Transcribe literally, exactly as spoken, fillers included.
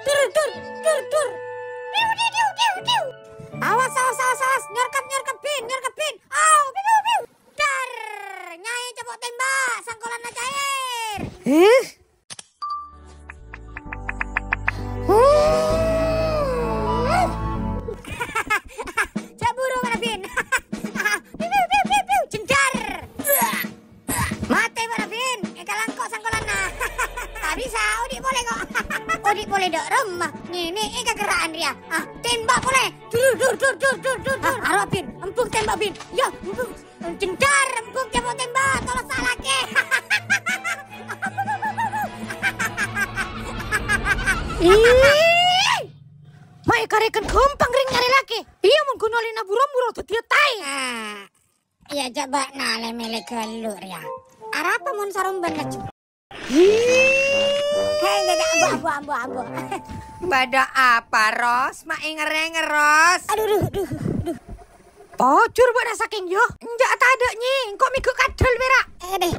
Dur, dur, dur, dur. Diu, diu, diu, diu, diu. Awas, awas, awas, awas. Nyorkep, nyorkep, Bin, nyorkep, Bin. Au, biu, biu, biu. Dar. Nyai copot tembak, sangkolanna cair. Eh? Cak buru, Pak Nabin. Piu, piu, piu, piu, piu. Jendar. Mate, Pak Nabin. Èkalangko' sangkolanna. Ta' bisa, odi' polè, kok. Odi' polè, dâ' remma. Ngènè, èkakerra'an rèya. Ah, tembak polè. Dur, dur, dur, dur, dur, dur, dur. Ah, aro, Bin. Empuk tembak, Bin. Yo, empuk. Jendar, empuk, copot tembak. Tolong salakè. Ih. Maè karèken ghâmpang rèng nyarè lakè. Iyâ, mon ghun ollèna buru-buru dhâddhiyâ taè. Ah, iyâ, jhâ' bâ'na lè-mèlè ghâllu rèya. Arapa mon saromban laju? Ih. Hei, jhâ', jhâ', ambu, ambu, ambu, ambu. Bâdâ apa, Ros? Maè ngerrèng, Ros? Aduh, duh, duh, duh. Pojhur bâ'na sakèng, yo. Enjâ' tadâ', Nyi. Engko' mèghâ' kadhâl, pèra'. Eh, deh.